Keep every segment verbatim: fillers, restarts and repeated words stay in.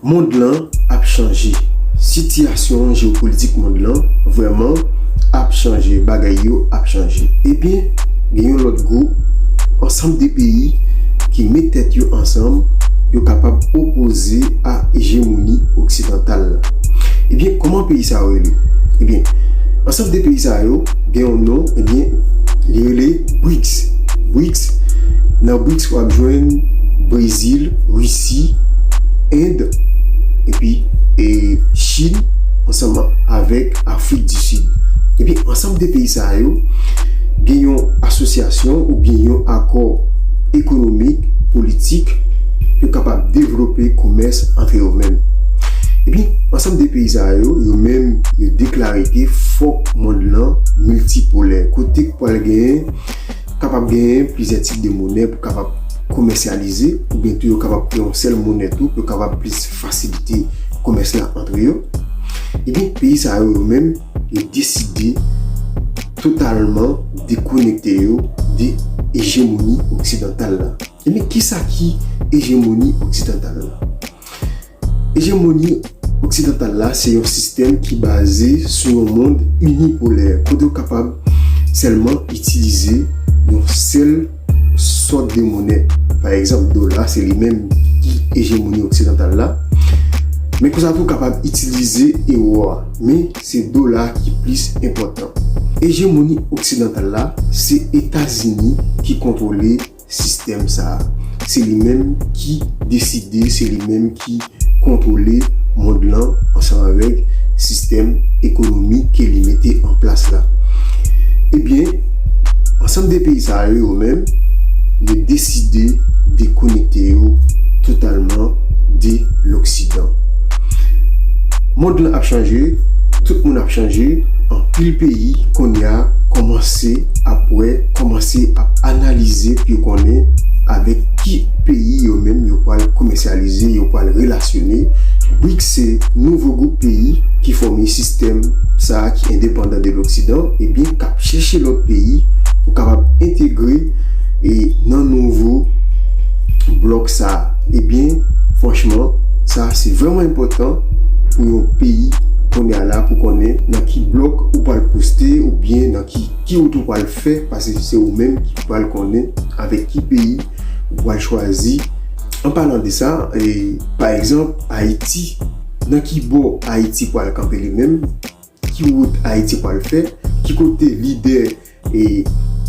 Mond lan ap chanje. Sitiyasyon jewopolitik mond lan vrèman ap chanje. Bagay yo ap chanje. Ebyen, gen yon lòt gwoup, ansanm de peyi ki met tèt yo ansanm, yo kapab opoze a ejemoni oksidantal la. Ebyen, kòman peyi sa yo rele? Ebyen, ansanm de peyi sa yo gen yon non, ebyen, li rele brics. Brics, nan brics w ap jwenn Brezil, Risi, End, epi e Chin, ansanm avèk Afrik di Sid. Epi ansanm de peyi sa yo gen yon asosyasyon oubyen yon akò ekonomik, politik, yo kapab devlope komès antre yo menm. Epi ansanm de peyi sa yo, yo menm, yo deklare ke fòk mond lan miltipolè, kote k pral genyen, kapab genyen plizyè tip de monè pou kapab komèsyalize, oubyen tou yo kapab gen yon sèl monè tou, pou yo kapab plis fasilite komès la antre yo. Ebyen, peyi sa yo, yo menm, yo deside totalman dekonekte yo de ejemoni oksidantal la. Ebyen, kisa ki ejemoni oksidantal la? Ejemoni oksidantal la se yon sistèm ki baze sou yon mond inipolè, kote w kapab sèlman itilize yon sèl sòt de monè. Pa egzanp, dola, se li menm ki ejemoni oksidantal la. Men konsa tou, w kapab itilize ewo a. Men se dola ki plis enpòtan. Ejemoni oksidantal la, se Etazini ki kontwole sistèm sa a. Se li menm ki deside, se li menm ki kontwole mond lan ansanm avèk sistèm ekonomik ke li mete an plas la. Ebyen, ansanm de peyi sa yo, yo menm, yo deside dekonekte yo totalman de loksidan. Mond lan ap chanje, tout moun ap chanje, anpil peyi kounye a kòmanse ap wè, kòmanse ap analize pou yo konnen avèk ki peyi yo menm yo pral komèsyalize, yo pral relasyone. brics se nouvo gwoup peyi ki fòme sistèm sa a ki endepandan de loksidan, ebyen, k ap chèche lòt peyi pou kapab entegre e nan nouvo blòk sa a. Ebyen, franchman, sa se vrèman enpòtan pou yon peyi kounye a la pou konnen nan ki blòk ou pral poste oubyen nan ki, ki wout ou pral fè, paske se ou menm ki pral konnen avèk ki peyi ou pral chwazi. An palan de sa, e, pa egzanp, Ayiti, nan ki bò Ayiti pral kanpe li menm, ki wout Ayiti pral fè, ki kote lidè e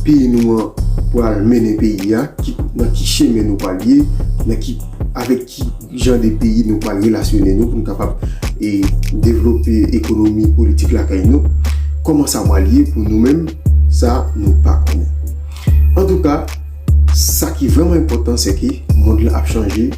peyi nou an pral mennen peyi a, ki, nan ki chemen nou pral ye, nan ki, avèk ki jan de peyi nou pral relasyone nou pou nou kapab e devlope ekonomi politik lakay nou. Kòman sa pral ye pou nou menm, sa nou pa konnen. Antouka, sa ki vrèman enpòtan, se ke mond lan ap chanje.